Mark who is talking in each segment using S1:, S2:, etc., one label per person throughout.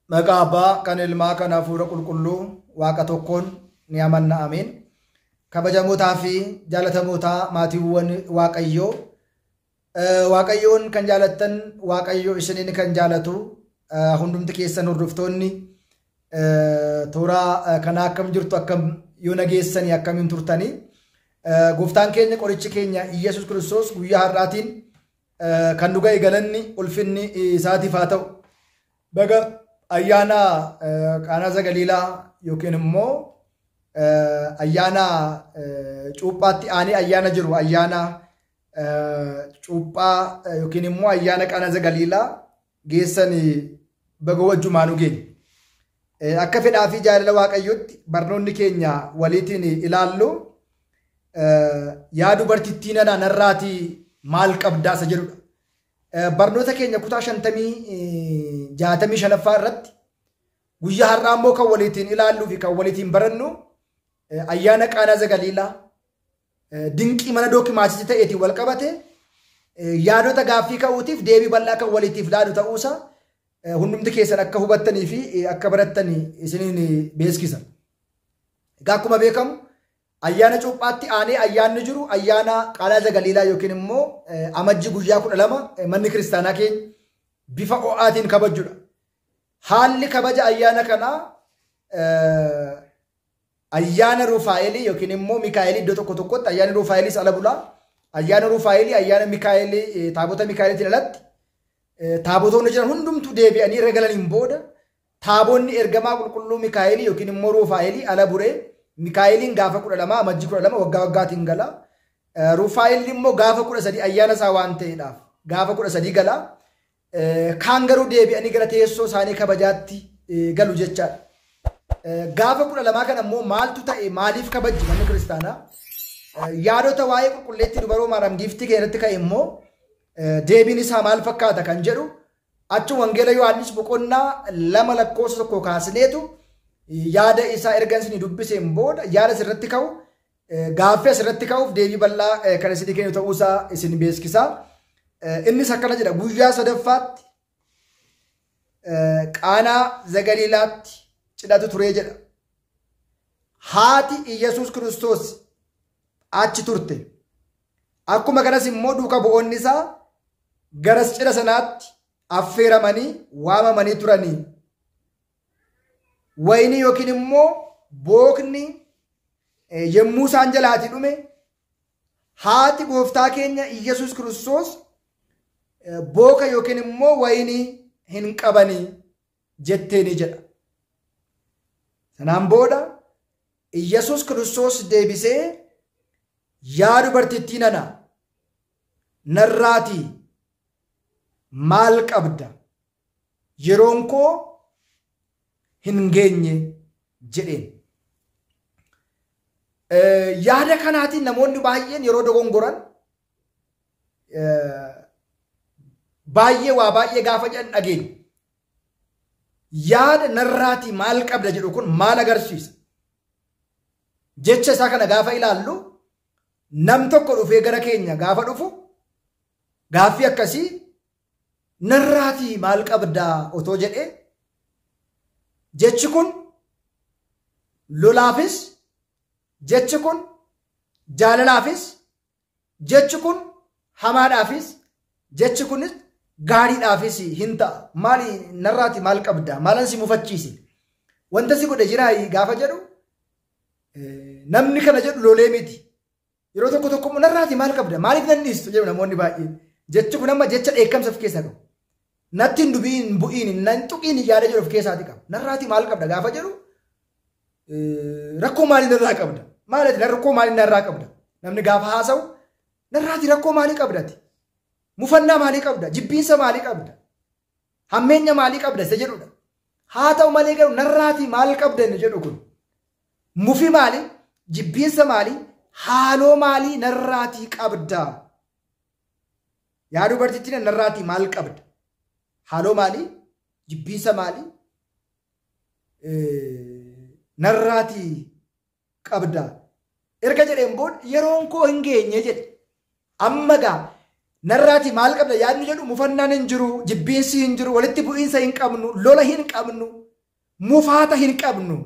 S1: Maqaa Abbaa kan Ilmaa kan Hafuura Qulqulluu Waaqa tokkoon ni amanna, ameen. Kabajamootaa fi jaalatamootaa maatiiwwan Waaqayyoo, Waaqayyoon kan jaalattan, Waaqayyo isiniin kan jaalatu, hundumti keessan hordoftoonni toora kanaa akkam jirtu, akkam yoo nageessanii, akkamiin turtanii? Gooftaan keenya qorichi keenya Iyyasuus Kiristoos guyyaa har'aatiin kan nu ga'e galanni ulfinni isaatiif haa ta'u. Baga ayyaana Qaanaa Zagaliilaa yookiin immoo ayyaana cuuphaatti aanee ayyaana jiru, ayyaana cuuphaa yookiin immoo ayyaana Qaanaa Zagaliilaa geessan, baga wajjumaa nu geenye. Akka fedhaa fi jaalala Waaqayyootti barnoonni keenya waliitiin ilaallu "Yaa dubartittii nana, narraatii maal qabdaa?" isa jedhudha. Barnoota keenya kutaa 65ffaa irratti guyyaa har'aa immoo kan waliitiin ilaalluu fi kan waliitiin barannu ayyaana Qaanaa Zagaliilaa dinqii mana dookimaasitti ta'eetiin wal qabate yaadota gaaffii ka'uutiif deebii bal'aa kan waliitiif laalu ta'uusaa hundumti keessan akka hubattanii fi akka barattanii isiniin beeksisa. Egaa akkuma beekamu ayyaana cuuphaatti aanee ayyaanni jiru ayyaana Qaanaa Zagaliilaa yookiin immoo Amajjii guyyaa 12 manni kiristaanaa keenya bifa ho'aatiin kabajudha. Haalli kabaja ayyaana kanaa ayyaana Rufaa'elii yookiin immoo Mikaa'elii, iddoo tokko tokkotti ayyaana Rufaa'eliis ala bulaa. Ayyaana Rufaa'elii, ayyaana Mikaa'elii, taabota Mikaa'eliitiin alatti taabotoonni jiran hundumtuu deebi'anii irra galaniin booda taabonni ergamaa qulqulluu Mikaa'elii yookiin immoo Rufaa'elii ala buree, Mikaa'eliin gaafa 12, Amajjii 12 waggaa waggaatiin gala. Rufaa'el immoo gaafa 13 ayyaana isaa waan ta'eedhaaf gaafa 13 gala. Kaan garuu deebi'anii gara teessoo isaanii kabajaatti galu jechaadha. Gaafa 12 kana immoo maaltu ta'e? Maaliif kabajji manni kiristaanaa? Yaadota waa'ee qulqulleettii dubaroo Maariyaam giiftii keenyatti ka'e immoo deebiin isaa maal fakkaata kan jedhu achi Wangeela Yohaannis boqonnaa 2 lakkoofsa 1 kaasneetu yaada isaa erga isin dubbiseen booda yaada asirratti ka'u, gaaffii asirratti ka'uuf deebii bal'aa kan isinii kennu ta'uusaa isin beeksisa. Innis akkana jedha: guyyaa sadaffaatti Qaanaa Zagaliilaatti cidhatu turee jedha. Haati Iyyasuus Kiristoos achi turte. Akkuma kanas immoo duuka bu'oonni isaa garas cidha sanaatti affeeramanii waamamanii turanii. Wayinii yookiin immoo bookni yommuu isaan jalaatii dhume, haati gooftaa keenya Iyyasuus Kiristoos booka yookiin immoo wayinii hin qabanii jetteeni jedha. Sanaan booda Iyyasuus Kiristoos deebisee, "Yaa dubartittii nana, narraatii maal qabda? Yeroon koo hin geenye" jedheen. Yaada kanaatiin namoonni baay'een yeroo dogongoran, baay'ee waa baay'ee gaafa jedhan dhageenya. Yaada "narraatii maal qabda" jedhu kun maal agarsiisa? Jecha isaa kana gaafa ilaallu, nam tokko dhufee gara keenya gaafa dhufu gaaffii akkasii "narraatii maal qabdaa" otoo jedhee, jechi kun lolaafis, jechi kun jaalalaafis, jechi kun hamaadhaafis, jechi kunis gaariidhaafis hin ta'a. Maali "narraati maal qabda? Maalan si mufachiise? Wanta si godhe jiraa?" gaafa jedhu, namni kana jedhu lolee miti. Yeroo tokko tokko immoo "narraati maal qabda? Maaliif nan dhiistu?" jedhu namoonni baay'een. Jechi kun amma jecha dheekkamsa of keessaa qabu. Natti hin dubiin, bu'iin, nan tuqiin yaada jedhu of keessaati qaba. "Narraati maal qabda" gaafa jedhu, rakkoo maalii narraa qabda? Maali rakkoo maalii narraa qabda? Namni gaafa haasa'u "narraati rakkoo maalii qabdati? Mufannaa maalii qabda? Jibbiinsa maalii qabda? Hammeenya maalii qabda?" isa jedhudha. Haa ta'u malee garuu "narraatii maal qabda" inni jedhu kun mufii maalii? Jibbiinsa maalii? Haaloo maalii narraatii qabda? Yaa dubartittiin, narraatii maal qabda? Haaloo maalii? Jibbiinsa maalii narraatii qabda? Erga jedheen booda "yeroon koo hin geenye" jedhe. Amma gaa Narraati maal qabda yaadni jedhu mufannaan hin jiru, jibbiinsi hin jiru, walitti bu'iinsa hin qabnu, lola hin qabnu, mufaata hin qabnu.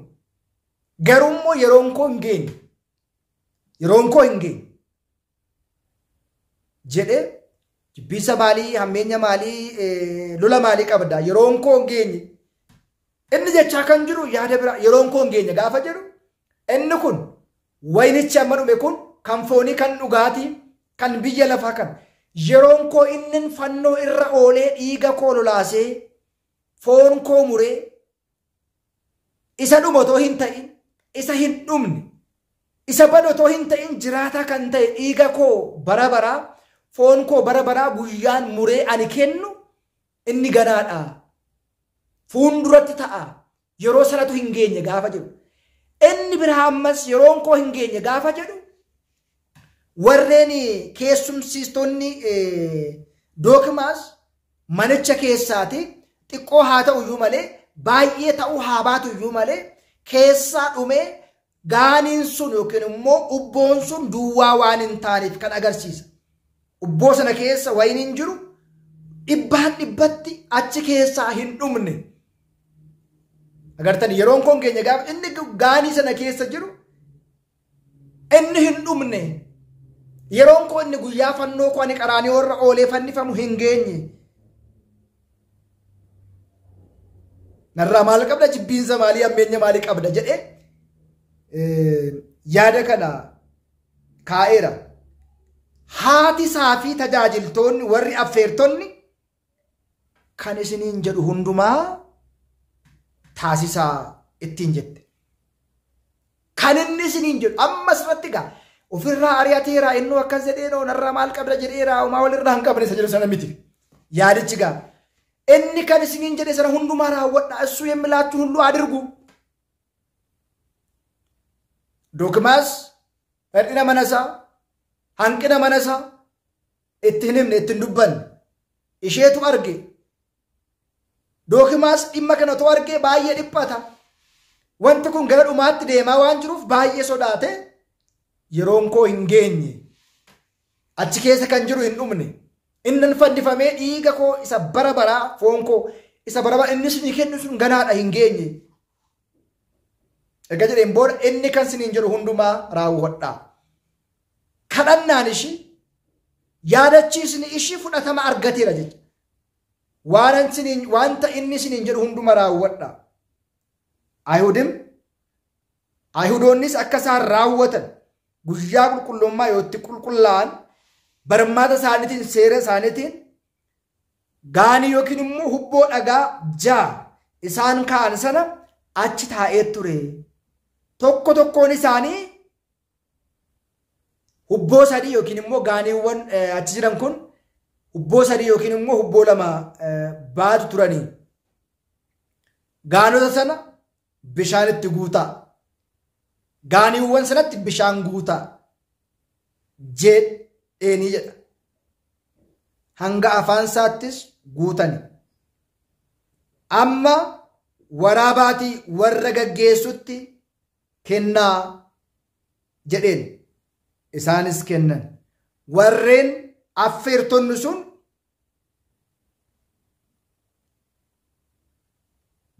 S1: Garuu yeroon koo hin geenye. Yeroon koo hin geenye. Jedhee jibbiinsa maalii, hammeenya maalii, lola maalii qabda? Yeroon koo hin geenye. Inni jechaa kan jiru yaada biraa yeroon koo hin geenye gaafa jedhu inni kun wayinichi amma dhume kun kan foonii kan dhugaatii kan biyya lafaa kan yeroon koo inni fannoo irra oolee dhiiga koo lolaasee foon koo muree isa dhume otoo hin ta'in isa hin dhumne isa badu otoo hin ta'in jiraataa kan ta'e dhiiga koo bara baraa foon koo bara baraa guyyaan muree ani kennu inni ganaadha. Fuulduratti ta'a. Yeroo sanatu hin geenye gaafa jedhu. Inni biraa ammas yeroon koo hin geenye gaafa jedhu warreen keessumsiistonni Dookimaas manicha keessaati xiqqoo haa ta'u iyyuu malee baay'ee ta'uu haa baatu iyyuu malee keessaa dhumee gaaniin sun yookiin immoo ubboon sun duwwaa waan hin taaneef kan agarsiisa. Ubboo sana keessa wayiniin jiru dhibbaan dhibbatti achi keessaa hin dhumne. Agartani yeroon koo hin geenye gaafa inni gaanii sana keessa jiru inni hin dhumne. Yeroon koo inni guyyaa fannoo koo ani qaraanii warra oolee fannifamu hin geenye. Narraa maal qabda jibbiinsa maalii hammeenya maalii qabda jedhee yaada kana kaa'eera. Haati isaa fi tajaajiltoonni warri affeertonni kan isiniin jedhu hundumaa taasisaa ittiin jette. Kan inni isiniin jedhu ammas irratti gaa ofirraa ari'ateera innuu akkas jedhee narraa maal qabda jedheera homaa walirraa hin qabne isa jedhu sana miti. Yaadichi gaa inni kan isiniin jedhe sana hundumaa raawwadhaa እሱ የሚላችሁን ሁሉ አድርጉ። Dookimaas hir'ina mana isaa hanqina mana isaa itti hin himne ittiin dubbanne isheetu arge. Dookimaas dhimma kana otoo argee baay'ee dhiphata. Wanti kun gara dhumaatti deemaa waan jiruuf baay'ee sodaate yeroon koo hin geenye. Achi keessa kan jiru hin dhumne. Inni fannifamee dhiiga koo isa bara baraa foon koo isa bara baraa inni isinii kennu sun ganaadha hin geenye. Erga jedheen booda inni kan isiniin jedhu hundumaa raawwadhaa. Kadhannaan ishii yaadachiisni ishii fudhatama argateera jechuudha. Wanta inni isiniin jedhu hunduma raawwadhaa. Ayihudoonnis akka isaan raawwatan guyyaa qulqullummaa yoo itti qulqullaa'an barmaata isaaniitiin seera isaaniitiin gaanii yookiin immoo hubboo dhagaa ja'a isaan kaa'an sana achi taa'ee ture. Tokko tokkoon isaanii hubboo sadii yookiin immoo gaaniiwwan achi jiran kun hubboo sadii yookiin immoo hubboo lama baatu turanii. Gaanota sana bishaanitti guutaa. Gaaniiwwan sanatti bishaan guutaa jedheenii jedha. Hanga afaan isaattis guutani. Amma waraabaatii warra gaggeessutti kennaa jedheen. Isaanis kennan. Warreen affeertonni sun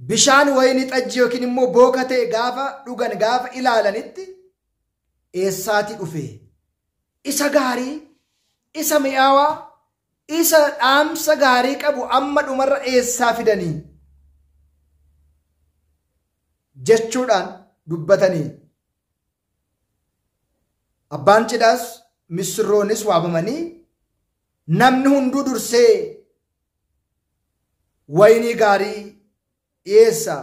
S1: bishaan wayinii xajji yookiin immoo booka ta'e gaafa dhugan gaafa ilaalanitti eessaati dhufe? Isa gaarii, isa mi'aawaa, isa dhaamsa gaarii qabu amma dhumarra eessaa fidanii jechuudhaan dubbatanii. Abbaan cidhaas misirroonis waamamanii namni hunduu dursee wayinii gaarii dhiyeessa.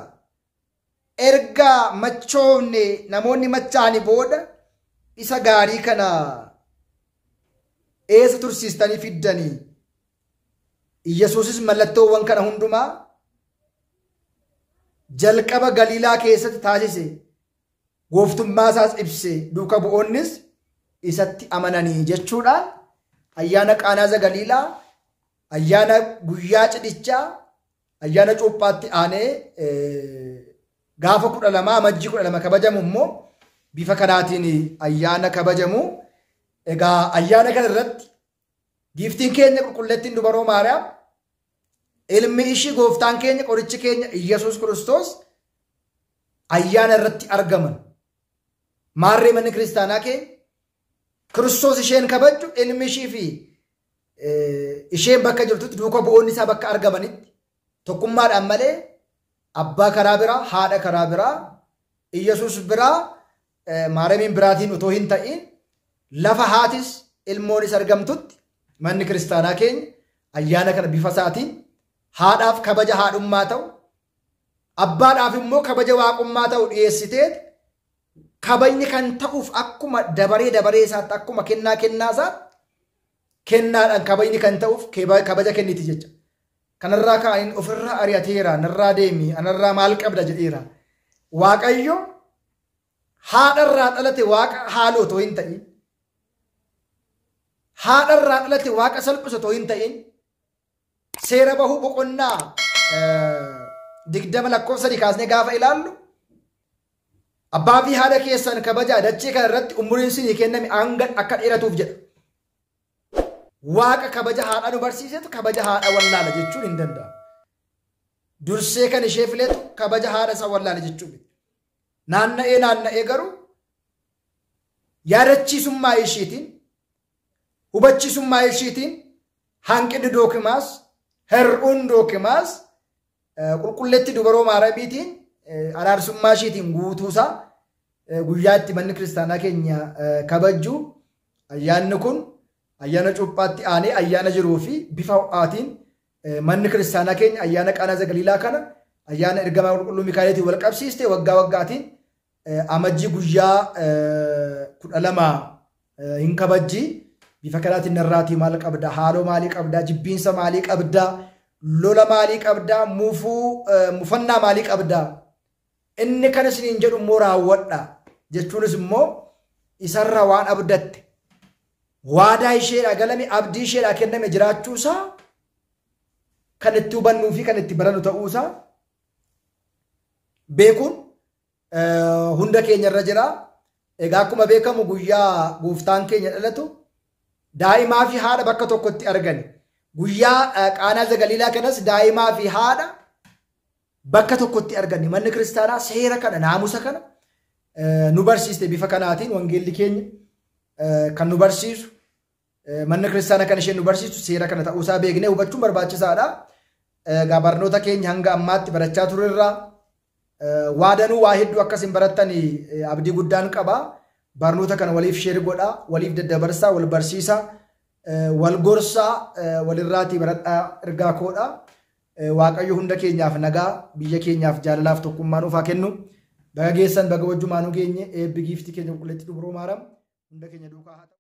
S1: Erga machoofne namoonni machaanii booda isa gaarii kana eessa tursiistanii fiddanii? Iyyasuusis mallattoowwan kana hundumaa jalqaba Galiilaa keessatti taasise. Gooftummaa isaas ibse. Duuka bu'oonnis isatti amananii jechuudhaan ayyaana Qaanaa Galiilaa, ayyaana guyyaa cidhichaa, ayyaana cuuphaatti aanee gaafa 12 amajjii 12 kabajamu immoo bifa kanaatiin ayyaana kabajamu. Egaa ayyaana kana irratti Giiftiin keenya qulqulleettiin dubaroo Maariyaam ilmi ishii gooftaan keenya qorichi keenya Iyyasuus Kiristoos ayyaana irratti argaman. Maarree manni kiristaanaa keenya Kiristoos isheen kabajju ilmi ishii fi isheen bakka jirtutti duuka bu'oonni isaa bakka argamanitti tokkummaadhaan malee abbaa karaa biraa, haadha karaa biraa, Iyyasuus biraa, Maariyaamiin biraatiin otoo hin ta'in lafa haatis ilmoonis argamtutti manni kiristaanaa keenya ayyaana kana bifa isaatiin haadhaaf kabaja haadhummaa ta'u, abbaadhaaf immoo kabaja waaqummaa ta'u dhiyeessiteet kabajni kan ta'uuf akkuma dabaree dabaree isaatti akkuma kennaa kennaa isaatti kennaadhaan kabajni kan ta'uuf kabaja kenniti jecha. Kanarraa ka'aniin ofirraa ari'ateera, narraa deemi, anarraa maal qabda jedheera. Waaqayyo haadharraa dhalate waaqa haaloo otoo hin ta'in, haadharraa dhalate waaqa salphisu otoo hin ta'in, seera bahuu boqonnaa 20 lakkoofsa 3 kaasnee gaafa ilaallu abbaa fi haadha keessan kabajaa dachee kana irratti umuriin isinii kenname hanga akka dheeratuuf jedha. Waaqa kabaja haadha nu barsiisetu kabaja haadha wallaala jechuun hin danda'amu. Dursee kan ishee filetu kabaja haadha isaa wallaala jechuun miti. Naanna'ee naanna'ee garuu yaadachiisummaa ishiitiin, hubachiisummaa ishiitiin hanqinni dookimaas, hir'uun dookimaas qulqulleetti dubaroo Maariyaamiitiin araarsummaa ishiitiin guutuusaa guyyaa itti manni kiristaanaa keenya kabajju ayyaanni kun ayyaana cuuphaatti aanee ayyaana jiruu fi bifa ho'aatiin manni kiristaanaa keenya ayyaana Qaanaa Galiilaa kana ayyaana ergamaa qulqulluu Mikaa'eliitiin wal qabsiiste waggaa waggaatiin amajjii guyyaa 12 hin kabajji. Bifa kanaatiin narraatii maal qabda, haaloo maalii qabda, jibbiinsa maalii qabda, lola maalii qabda, mufannaa maalii qabda. Inni kan isiniin jedhu immoo raawwadha jechuunis immoo isarra waan abdatte waadaa isheedhaa galame abdii isheedhaa kenname jiraachuusaa kan itti hubannuu fi kan itti barannu ta'uusaa beekuun hunda keenya irra jira. Egaa akkuma beekamu guyyaa gooftaan keenya dhalatu daa'imaa fi haadha bakka tokkotti argani. Guyyaa Qaanaa Galiilaa kanas daa'imaa fi haadha bakka tokkotti argani. Manni kiristaanaa seera kana naamusa kana nu barsiiste bifa kanaatiin wangeelli keenya kan nu barsiisu manni kiristaanaa kan isheen nu barsiistu seera kana ta'uusaa beeknee hubachuun barbaachisaadha. Egaa barnoota keenya hanga ammaatti barachaa turerraa waadanuu waa hedduu akkasin barattan abdii guddaan qaba. Barnoota kana waliif sheer godhaa, waliif daddabarsaa, wal barsiisaa, wal gorsaa, walirraatii baradhaa ergaa koodha. Waaqayyo hunda keenyaaf nagaa, biyya keenyaaf jaalalaaf tokkummaa nuuf haa kennu. Baga geessan baga wajjumaanuu geenye eebbi giiftii keenya qulqulleetti dubroo Maariyaam hunda keenya duukaa haa ta'u.